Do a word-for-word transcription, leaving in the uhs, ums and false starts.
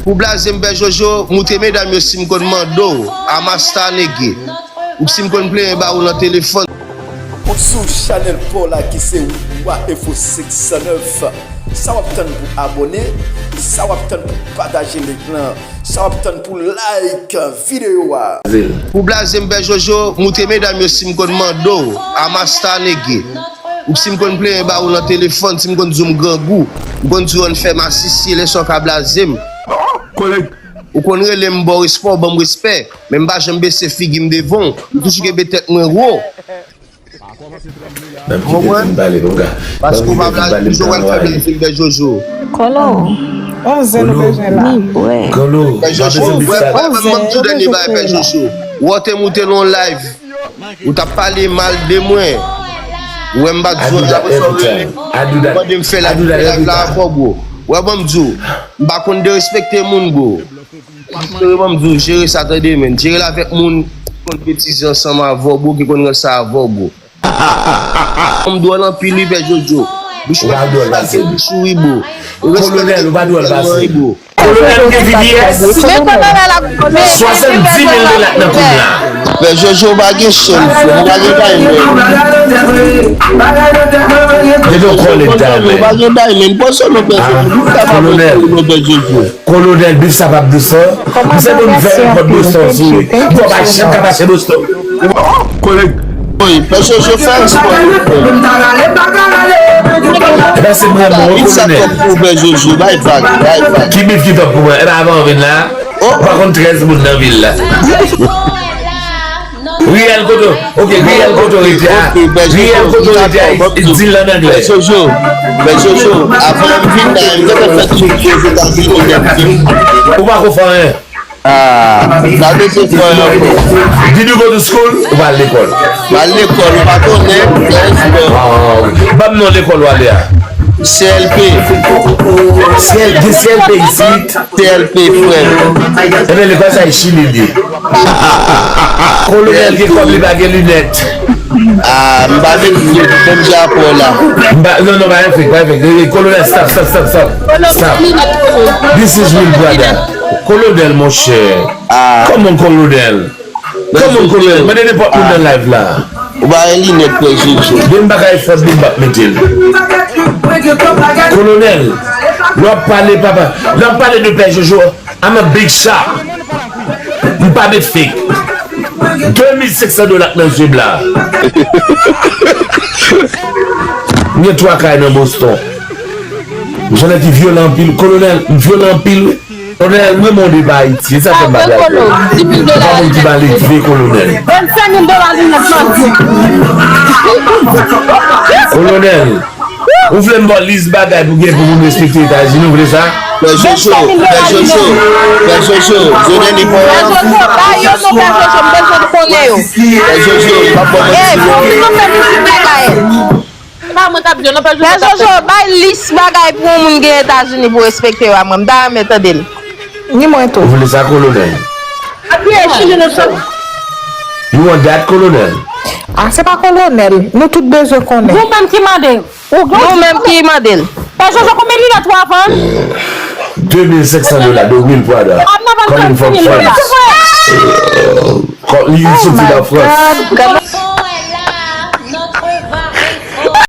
Pou blaze m, Pè Jojo, moute medam yo si m konn mande w, a masta nege. M si m konn plenyen ba ou nan telefòn. Ou sou chanèl pa w la ki se Wa Enfo senk san nèf. Sa w ap tann pou abòne? Sa w ap tann pou pataje link lan? Sa w ap tann pou like videyo a? Pou blaze m, Pè Jojo, moute medam yo si m konn mande w, a masta nege. M si m konn plenyen ba ou nan telefòn, si m konn di w m grangou, m konn di w ann fè masisi, lè sa w ka blaze m. Ou konn rele m ba w respè, w ban m respè. Men m pa janm bese figi m devan w. M toujou kenbe tèt mwen wo. Ou konprann? Paske w pa blaze m, jan w wè m fè blaze m, Pè Jojo. Kolo. On zen nou bezwen la. Kolo. Pè Jojo, wè, wè, wè, m di w dènye bagay, Pè Jojo. Wè w te moute nan yon live. Ou t ap pale mal de mwen. Ou wè m pa t di w anyen, apre sa w rele m. Ou mande m fè live, fè live la ankò, bro. Wè, ban m di w, m pa konn derespekte moun, bro. Espere ban m di w, jere sa tande, menn. Jere l avèk moun ki konn betize ansanm avè w, bro, ki konn rann sa avè w, bro. Fanm dwòl anpil, wi, Pè Jojo. Bouch mwen fasil, bouch ou wi, bro. Kolonèl, ou pa dwòl pase. Kolonèl, ou gen V V S? Men kolonèl ap, men, men, swasanndis mil dola nan kont la. Pè Jojo, ou pa gen chèn, frè. Ou pa gen diamond. They don't call it diamond. Ou pa gen diamond. Pòsò non, Pè Jojo. Ou pa gen diamond, Pè Jojo. Kolonèl, bif sa p ap dous non. Misye konn fè nenpòt Boston sou li. Bon, pa janm ka pase Boston. Kolèg. Wi, Pè Jojo fè respè. Ebyen, se mwen, mwen, kolonèl. Bif sa top pou Pè Jojo, bay vag, bay vag. Ki bif ki top pou mwen? Ebyen, avan w vin la, ou pa konn trèz moun nan vil la. Riyèl kote, ok, Riyèl kote w rete a. Riyèl kote w rete a, di l an anglè. Pè Jojo, Pè Jojo, avan m vin la, m te fè tout Ozetazini lè m vin. Ou pa ko fè anyen. Ah, sa vle di fè anyen ankò. Did you go to school? Ou pa al lekòl? M al lekòl, ou pa konnen, fè respè. Ah, ban m non lekòl ou ale a. C L P. C L P, C L P isit. T L P, frè. Ebyen, lekòl sa e Chili li ye. Kolonèl gen kòb, li pa gen linèt. Ah, m pa vin menm jan apre w la. M pa, non, non, pa gen fake, pa gen fake. Eh, eh, kolonèl, stop, stop, stop, stop. Stop. This is real brother. Kolonèl, monchè. Ah. Kòman kolonèl? Kòman kolonèl? Mande nenpòt moun nan live la. Ou pa gen linèt, frè Jojo. Depi m pa ka efòt li, m p ap mete l. Kolonèl, lè w ap pale, papa, lè w ap pale de Pè Jojo, I'm a big shot. M pa met fake. De mil senk san dola k nan zye m la. M gen twa kay nan Boston. Janet, li vyolan anpil. Kolonèl, m vyolan anpil, wi. Kolonèl, mwen mande pa Ayiti, e sa fè m pa blaze. Ou pa moun ki mal elve, kolonèl. Vennsenk mil dola li nan kòd. Kolonèl, ou vle m ba w lis bagay pou gen pou moun respekte Etazini, ou vle sa? Pè Jojo, Pè Jojo, Pè Jojo, Jojo, ba yo non, Pè Jojo, m bezwen konnen yo. Pè Jojo, m ap ba w manti non. Ey, fò fin nan fè lis bagay. Se pa mwen k ap di yo, non, Pè Jojo. Pè Jojo, bay lis bagay pou yon moun gen Etazini pou respekte yo a mwen. M ta renmen tande l. Ni mwen tou. Ou vle sa, kolonèl? Apiye, chanje nan sa. You want that, kolonèl? Ah, se pa kolonèl. Nou tout bezwen konnen. Ou menm ki mande. Ou menm ki mande l. Pè Jojo, konbyen linèt ou ap vann? De mil senk san dola, de mil Prada. Coming from France. Li soti nan Frans.